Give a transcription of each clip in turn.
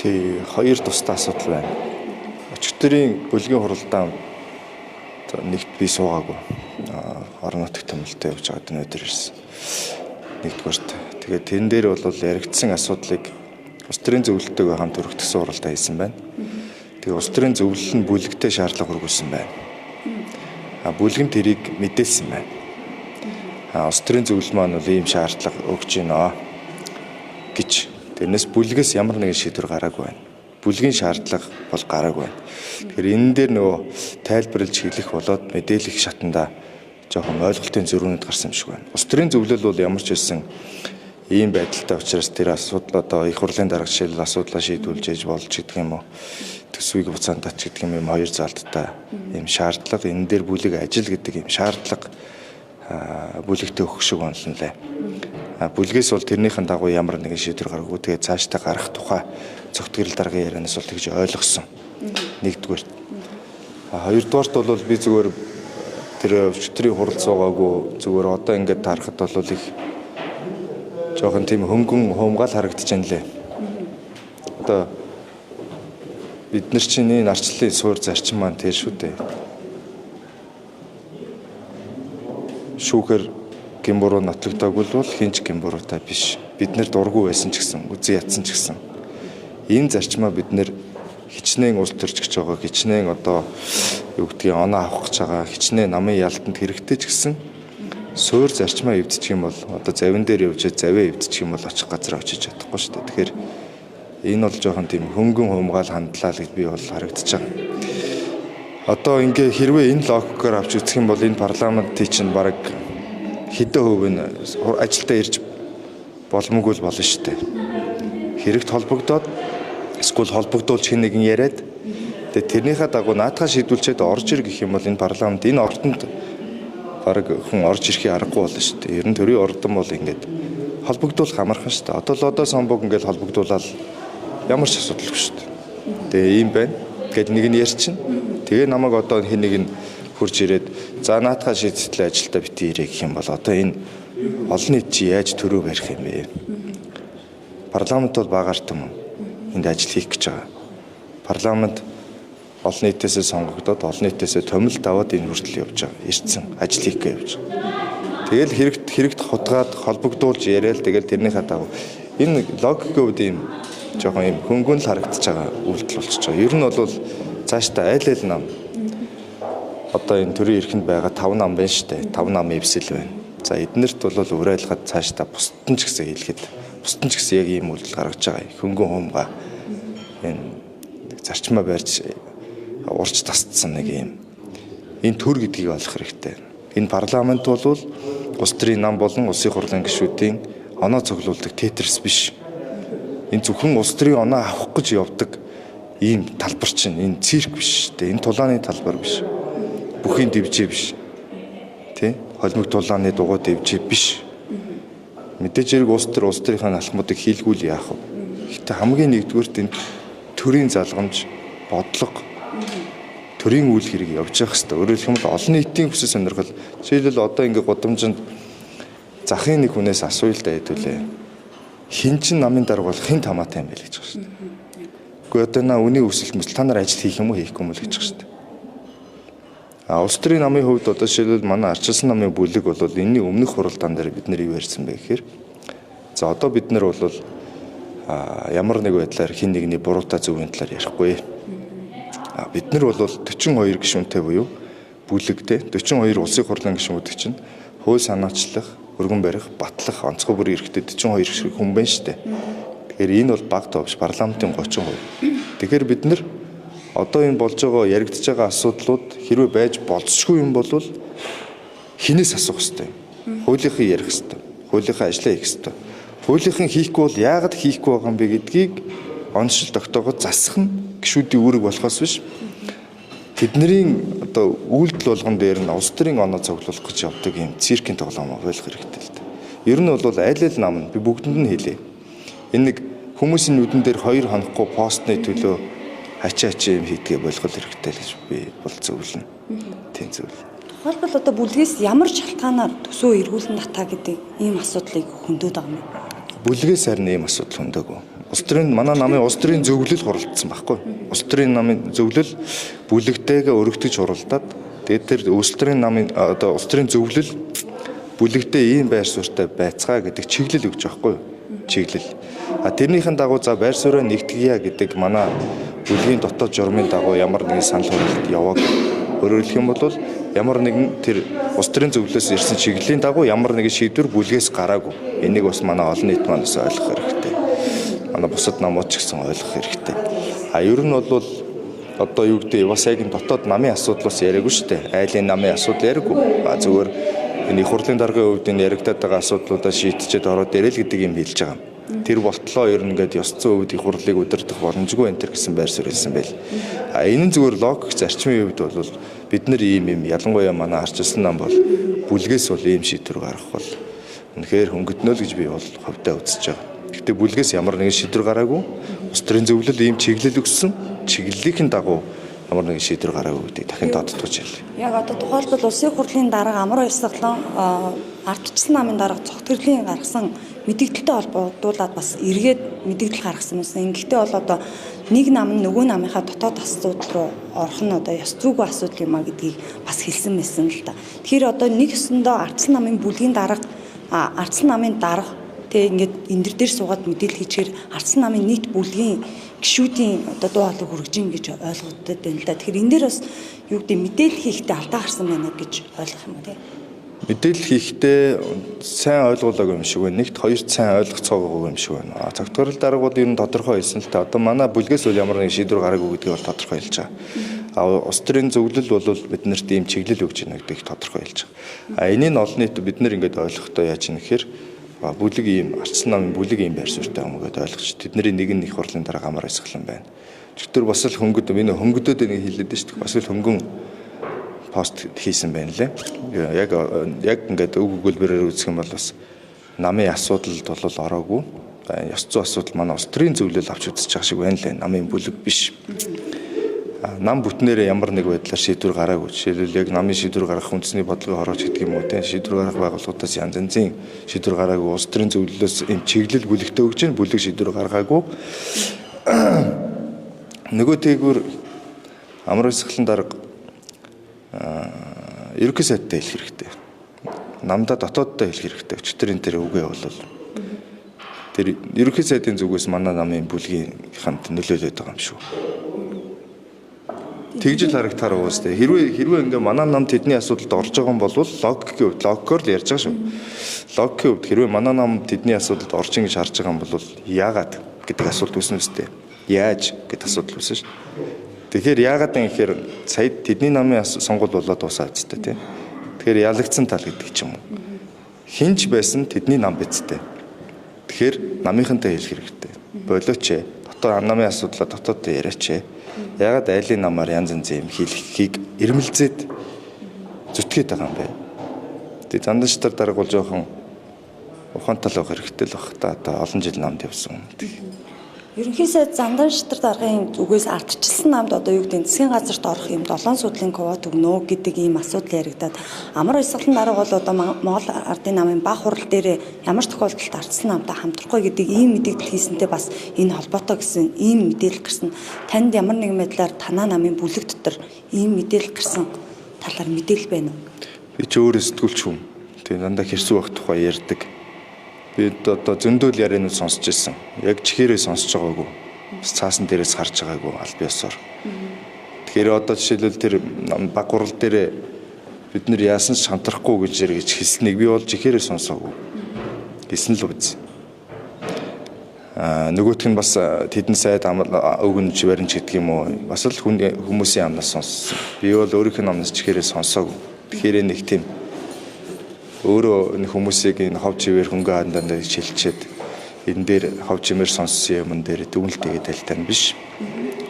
Тий, хоёр тусдаа асуудал байна. Өчигдрийн бүлгийн хуралдаан нэгт би суугаагүй. Орон нутагт томилтой явж байгаад өнөөдөр ирсэн. Нэгдүгээрт. Тэгээд тэрэн дээр бол яригдсан асуудлыг улс төрийн зөвлөлтөйгөө хамт өргөтгсөн хуралдаа хийсэн байна. Тэгээ улс төрийн зөвлөл нь бүлэгтэй шаардлага хүргүүлсэн байна. Бүлэг нь тэрийг мэдээлсэн байна. Улс төрийн зөвлөл маань бол ийм шаардлага өгч байна гэж. Тэрнээс бүлгээс ямар нэгэн шийдвэр гараагүй байна. Бүлгийн шаардлага бол гараагүй байна. Тэгэхээр энэ дээр нөгөө тайлбарлаж хэлэх болоод мэдээлэх шатанда жоохон ойлголтын зөрүүнүүд гарсан юм шиг байна. Улс төрийн зөвлөл бол ямар ч байсан ийм байдалтай учраас тэр асуудал одоо их хурлын дарга жишээлбэл асуудлаа шийдвүлж ээж болж гэдэг юм уу, төсвийг буцаан татч гэдэг юм, хоёр заалттай ийм шаардлага, энэ дээр бүлэг ажил гэдэг ийм шаардлага бүлэгтээ өгөх шиг онлон лээ. Бүлгээс бол тэрнийхэн дагуу ямар нэгэн шийдвэр гаргаагүй. Тэгээ цаашдаа гарах тухай цогтгэрэл даргын ярианаас бол тэгж ойлгосон. Нэгдүгээр. Хоёрдугаарт бол би зүгээр тэр өчигдрийн хурал суугаагүй, зүгээр одоо ингээд таарахад бол их жоохон тийм хөнгөн хуумгаал харагдаж байна лээ. Одоо бид нар чинь энэ арчлалын суур зарчим маань тэр шүү дээ. Шүүхээр гин буруу нотлогдоогүй бол хинч гин буруутай биш. Бид нэр дургүй байсан ч гэсэн, үзэн ятсан ч гэсэн энэ зарчмаа бид нэр хичнээн улс төрч гэж байгаа, хичнээн одоо юу гэдгийг оноо авах гэж байгаа, хичнээн намын ялтанд хэрэгтэй ч гэсэн суур зарчмаа эвдчих юм бол одоо завин дээр явж завиа эвдчих юм бол очих газар очиж чадахгүй шүү дээ. Тэгэхээр энэ бол жоохон тийм хөнгөн хуумгаал хандлаа л гэж би бол харагдаж байгаа. Одоо ингээ хэрвээ энэ логикоор авч үзэх юм бол энэ парламентын чинь бараг хэдэн хувь нь ажилдаа ирж боломгүй л болно шүү дээ. Хэрэгт холбогдоод эсвэл холбогдуулж хэн нэгэн яриад тэгээ тэрнийхээ дагуу наадхаа шийдвүлчээд орж ир гэх юм бол энэ парламент энэ ордонд бараг хүн орж ирэхийг аргагүй болно шүү дээ. Ер нь төрийн ордон бол ингээд холбогдуулах амархан шүү дээ. Одоо л одоо самбог ингээд холбогдуулаад ямар ч асуудалгүй шүү дээ. Тэгээ ийм байна гэд нэг нь ярьчин. Тэгээ намайг одоо хэн нэг нь хурж ирээд за наадхаа шийдэлтэй ажилдаа бити ирээ гэх юм бол одоо энэ олон нийт чи яаж төрөө барих юм бэ? Парламент бол багаарт юм. Энд ажил хийх гэж байгаа. Парламент олон нийтээсээ сонгогдоод олон нийтээсээ томилт аваад энэ хүртэл явж байгаа. Ирсэн ажил хийх гэж явж байгаа. Тэгэл хэрэгт хутгаад холбогдуулж яриад тэгэл тэрнийхээ дагуу энэ логикийн хувьд ийм жоохон ийм хөнгөн л харагдаж байгаа үйлдэл болчихж байгаа. Ер нь бол цаашдаа аль аль нам одоо энэ төрийн эрхэнд байгаа 5 нам байна шүү дээ. 5 намын эвсэл байна. За эднэрт бол урайлахад цаашдаа бусдад нь ч гэсэн хэлэхэд бусдад нь ч гэсэн яг ийм үйлдэл гаргаж байгаа. Хөнгөн хуумгаа энэ зарчмаа барьж урж тасдсан нэг ийм энэ төр гэдгийг ойлгох хэрэгтэй. Энэ парламент бол улс төрийн нам болон улсын хурлын гишүүдийн оноо цуглуулдаг тетрис биш. Энэ зөвхөн улс төрийн оноо авах гэж явдаг ийм талбар чинь энэ цирк биш шүү дээ. Энэ тулааны талбар биш. Бүхийн дэвжээ биш. Тэ? Холимог тулааны дугуй дэвжээ биш. Мэдээж хэрэг улс төр улс төрийнхээ алхмуудыг хийлгүүл яах вэ? Гэхдээ хамгийн нэгдүгüрт энэ төрийн залгамж, бодлого, төрийн үйл хэрэг явж явах хэрэгтэй. Өөрөөр хэлэх юм бол олон нийтийн хүсэл сонирхол. Жишээлбэл одоо ингээ гудамжинд захын нэг хүнээс асууя л да хэдүүлээ. Хин чин намын дарга бол хэн тамаатай юм бэ гэж байгаа шүү дээ. Үгүй одоо на үний өсөлт мэт та нар ажил хийх юм уу хийхгүй юм уу гэж байгаа шүү дээ. Улс төрийн намын хувьд одоо жишээлбэл манай арчилсан намын бүлэг бол энэний өмнөх хуралдаан дээр бид нэр юу ярьсан бэ гэхээр за одоо бид нар бол ямар нэг байдлаар хин нэгний буруутай зөвийн талаар ярихгүй. Бид нар бол 42 гишүүнтэй буюу бүлэгтэй 42 улсын хурлын гишүүн гэдэг чинь хууль санаачлах, өргөн барих, батлах, онцгой бүрийн эрхтэй 42 шиг хүн байна шүү дээ. Тэгэхээр энэ бол бага тоо биш, парламентын 30%. Тэгэхээр бид нар одоо энэ болж байгаа яригдж байгаа асуудлууд хэрвээ байж болцсогүй юм бол хинээс асуух хэрэгтэй. Хуулийнхыг ярих хэрэгтэй. Хуулийнхаа ажлаа хийх хэрэгтэй. Хуулийнхын хийхгүй бол яагаад хийхгүй байгаа юм бэ гэдгийг оншил тогтоогоод засах нь гишүүдийн үүрэг болохоос биш. Тэдний одоо үйлдэл болгон дээр нь улс төрийн оноо цуглуулах гэж явдаг юм циркийн тоглоом ойлгох хэрэгтэй л дээ. Ер нь бол аль аль нам нь би бүгдэнд нь хэлье. Энэ нэг хүмүүсийн нүдэн дээр 2 хонохгүй постны төлөө хачаа хачаа юм хийдгээ болгол хэрэгтэй л гэж би бол зөвлөнө. Тийм зөвлөнө. Тухайлбал одоо бүлгээс ямар шалтгаанаар төсөө эргүүлэн татаа гэдэг ийм асуудлыг хөндөд байгаа юм бэ? Бүлгээс харин ийм асуудал хөндөөгүй. Улс төрийн манай намын улс төрийн зөвлөл хуралдсан байхгүй. Улс төрийн намын зөвлөл бүлэгтэйгээ өргөтгөж хуралдаад тэгээд тэр улс төрийн намын одоо улс төрийн зөвлөл бүлэгтээ ийм байр суурьтай байцгаа гэдэг чиглэл өгч байгаа байхгүй. Чиглэл. А тэрнийхэн дагуу за байр сууриа нэгтгэе гэдэг манай бүлгийн дотоод журмын дагуу ямар нэгэн санал хураалт явааг. Өөрөөр хэлэх юм бол ямар нэгэн тэр улс төрийн зөвлөлөөс ирсэн чиглэлийн дагуу ямар нэгэн шийдвэр бүлгээс гараагүй. Энийг бас манай олон нийт маань бас ойлгох хэрэгтэй. Манай бусад намууд ч гэсэн ойлгох хэрэгтэй. А ер нь бол одоо юу гэдэг бас яг энэ дотоод намын асуудал бас яриаггүй шүү дээ. Айлын намын асуудал яриаггүй. А зүгээр энэ их хурлын даргын хувьд энэ яригадаад байгаа асуудлуудаа шийдчихэд ороод ирэл гэдэг юм хэлж байгаа. Тэр болтлоо ер нь ингээд ёс зүйн хувьд их хурлыг удирдах боломжгүй энэ төр гэсэн байр суурь хэлсэн байл. А энэ нь зүгээр логик зарчмын хувьд бол бид нар ийм юм ялангуяа манай арчилсан нам бол бүлгээс бол ийм шийдвэр гаргах бол үнэхээр хөнгөднө л гэж би бол хувьдаа үзэж байгаа. Гэхдээ бүлгээс ямар нэгэн шийдвэр гараагүй. Улс төрийн зөвлөл ийм чиглэл өгсөн. Чиглэлийн дагуу ямар нэгэн шийдвэр гараагүй гэдгийг дахин тодтогч хэлье. Яг одоо тухайлбал улсын хурлын дарга Амар Баясгалан ардчилсан намын дарга Цогтгэрлийн гаргасан мэдэгдэлтэй холбогдуулаад бас эргээд мэдэгдэл гаргасан байсан. Ингэхдээ бол одоо нэг нам нь нөгөө намынхаа дотоод асуудал руу орох нь одоо ёс зүйгүй асуудал юм а гэдгийг бас хэлсэн байсан л да. Тэгэхээр одоо нэг ёсондоо ардчилсан намын бүлгийн дарга, ардчилсан намын дарга тэг ингээд энэ дээр суугаад мэдээлэл хийчихээр ардчилсан намын нийт бүлгийн гишүүдийн одоо дуу хоолой хүргэж ин гэж ойлгогддог байна л да. Тэгэхээр энэ дээр бас юу гэдэг мэдээлэл хийхдээ алдаа гарсан байна гэж ойлгох юм уу те? Мэдээлэл хийхдээ сайн ойлгуулаагүй юм шиг байна. Нэгт хоёрт сайн ойлгоцоогоогүй юм шиг байна. Цогтгорол дарга бол ер нь тодорхой хэлсэн л та. Одоо манай бүлгээс бол ямар нэгэн шийдвэр гараагүй гэдгийг бол тодорхой хэлж байгаа. А улс төрийн зөвлөл бол биднэрт ийм чиглэл өгч байна гэдгийг тодорхой хэлж байгаа. А энийг олон нийт бид нэр ингээд ойлгохдоо яаж юм гэхээр бүлэг ийм ардчилсан намын бүлэг ийм байр суурьтай юм гэдээ ойлгож тэдний нэг нь их хурлын дарга Амар Баясгалан байна. Чөтгөр бас л хөнгөд энэ хөнгөдөд энийг хэлээд шүү дээ. Бас л хөнгөн пост хийсэн байна лээ. Яг ингээд үг өгүүлбэрээр үзэх юм бол бас намын асуудалд бол ороогүй. Ёс зүйн асуудал манай улс төрийн зөвлөл авч үзэж байгаа шиг байна лээ. Намын бүлэг биш. Нам бүтнээрээ ямар нэг байдлаар шийдвэр гараагүй. Жишээлбэл яг намын шийдвэр гаргах үндэсний бодлогын хорооч гэдэг юм уу те шийдвэр гаргах байгууллагуудаас янз янзын шийдвэр гараагүй. Улс төрийн зөвлөлөөс ийм чиглэл бүлэгтээ өгч чинь бүлэг шийдвэр гаргаагүй. Нөгөө тэгвэр Амар Баясгалан дарга ерөнхий сайдтай хэлэх хэрэгтэй. Намдаа дотооддоо хэлэх хэрэгтэй. Өчтөр энэ тэр үгээ бол тэр ерөнхий сайдын зүгээс манай намын бүлгийнханд нөлөөлөд байгаа юм шүү. Тэгж л харагдахаар уус тэ. Хэрвээ ингээ манай нам тэдний асуудалд орж байгаа юм бол логикийн хувьд логикоор л ярьж байгаа шүү. Логикийн хувьд хэрвээ манай нам тэдний асуудалд орж ин гэж харж байгаа юм бол яагаад гэдэг асуулт үүснэ үстэй. Яаж гэдэг асуудал үүснэ шүү. Тэгэхээр яагаад юм гэхээр сая тэдний намын сонгуул болоод дуусаа үстэй тий. Тэгэхээр ялагдсан тал гэдэг ч юм уу. Хинч байсан тэдний нам бидтэй. Тэгэхээр намынхантай хэлэх хэрэгтэй. Болооч ээ. Дотоод намын асуудлаа дотооддоо яриач ээ. Яагаад айлын намаар янз янзын юм хийлгэхийг ирмэлзээд зүтгээд байгаа юм бэ? Тэгээ зандан шатар дарга бол жоохон ухаантай л байх хэрэгтэй л бах та. Одоо олон жил намд явсан. Ерөнхий сайд зандан шатар даргын зүгээс ардчилсан намд одоо юу гэдэг засгийн газарт орох юм 7 судлын квот өгнө гэдэг ийм асуудал яригадаад Амар Баясгалан дарга бол одоо Монгол Ардын намын баг хурал дээр ямар ч тохиолдолд ардчилсан намтай хамтрахгүй гэдэг ийм мэдээлэл хийсэнтэй бас энэ холбоотой гэсэн ийм мэдээлэл гарсан. Танд ямар нэгэн байдлаар танаа намын бүлэг дотор ийм мэдээлэл гарсан талаар мэдээлэл байна уу? Би ч өөрөө сэтгүүлч хүн. Тэгээ дандаа хэрсүү байх тухай ярьдаг. Би одоо зөндөөл ярианууд сонсч ирсэн. Яг чихээрээ сонсож байгаагүй. Бас цаасан дээрээс харж байгаагүй аль биесоор. Тэгэхээр одоо жишээлбэл тэр баг гурал дээр бид нэр яасан ч хамтрахгүй гэж ярь гэж хэлснийг би бол чихээрээ сонсоогүй. Хэлсэн л үз. Нөгөөх нь бас тэдэн сайд өгнөж баримж гэдэг юм уу? Бас л хүмүүсийн амнаас сонссон. Би бол өөрийнх нь амнаас чихээрээ сонсоогүй. Тэгэхээр нэг тийм өөрөө нэг хүмүүсийг энэ хов чивээр хөнгө хандаа шилчээд энэ дээр хов чимээр сонссон юмн дээр дүгнэлт хийгээд тайлтай нь биш.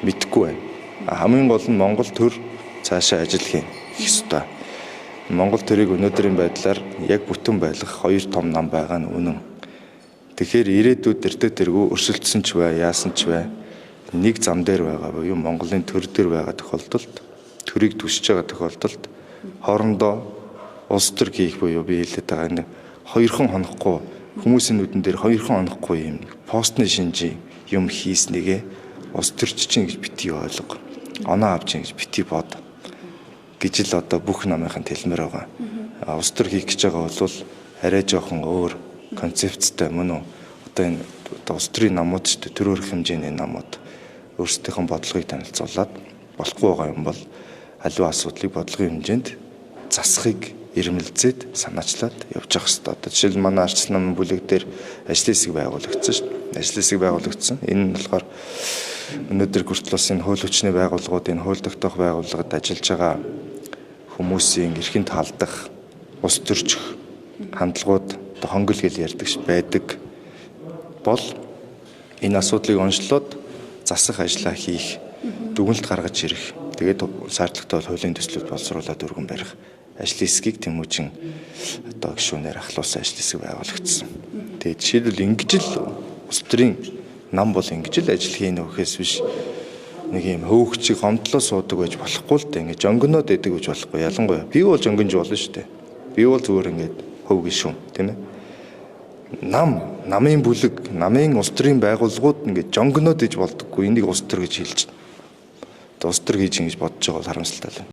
Мэдхгүй байна. Хамгийн гол нь Монгол төр цаашаа ажил хийх ёстой. Монгол төрийг өнөөдрийн байдлаар яг бүтэн байлгах хоёр том нам байгаа нь үнэн. Тэгэхээр ирээдүйд эртээ тэргүй өрсөлдсөн ч бай, яасан ч бай нэг зам дээр байгаа буюу Монголын төр дээр байгаа тохиолдолд төрийг түшиж байгаа тохиолдолд хоорондоо улс төр хийх буюу би хэлээд байгаа энэ хоёрхан хонохгүй Хүмүүсийн нүдэн дээр хоёрхан онохгүй юм постны шинжийн юм хийснийгээ улс төрч чинь гэж битгий ойлго. Оноо авч чинь гэж битгий бод гэж л одоо бүх намынханд хэлмээр байгаа. Улс төр хийх гэж байгаа бол арай жоохон өөр концепцтэй мөн үү? Одоо энэ одоо улс төрийн намууд ч төр өрх хэмжээний намууд өөрсдийнхөө бодлогыг танилцуулаад болохгүй байгаа юм бол аливаа асуудлыг бодлогын хэмжээнд засахыг ирмэлзээд санаачлаад явж явах хэрэгтэй. Одоо жишээл манай ардчилсан намын бүлэг дээр ажлын хэсэг байгуулагдсан шүү дээ. Ажлын хэсэг байгуулагдсан. Энэ нь болохоор өнөөдөр хүртэл бас энэ хууль хүчний байгууллагууд, энэ хууль тогтоох байгууллагад ажиллаж байгаа хүмүүсийн эрхэнд халдах, ус төрчих хандлагууд одоо хонгол гэл ярьдаг ш байдаг бол энэ асуудлыг онцлоод засах ажлаа хийх, дүгнэлт гаргаж ирэх. Тэгээд шаардлагатай бол хуулийн төслүүд боловсруулад өргөн барих ажлын хэсгийг Тэмүүжин одоо гишүүнээр ахлуулсан ажлын хэсэг байгуулагдсан. Тэгээд жишээлбэл ингэж л улс төрийн нам бол ингэж л ажил хийнэ гэхээс биш нэг юм хөөгчийг гомдлоо суудаг байж болохгүй л дээ. Ингэж жонгоноод идэг гэж болохгүй. Ялангуяа би бол жонгонж болно шүү дээ. Би бол зүгээр ингээд хөв гишүүн тийм ээ. Нам, намын бүлэг, намын улс төрийн байгууллагууд ингээд жонгоноод иж болдоггүй. Энийг улс төр гэж хэлж байна. Улс төр хийж ингэж бодож байгаа бол харамсалтай л байна.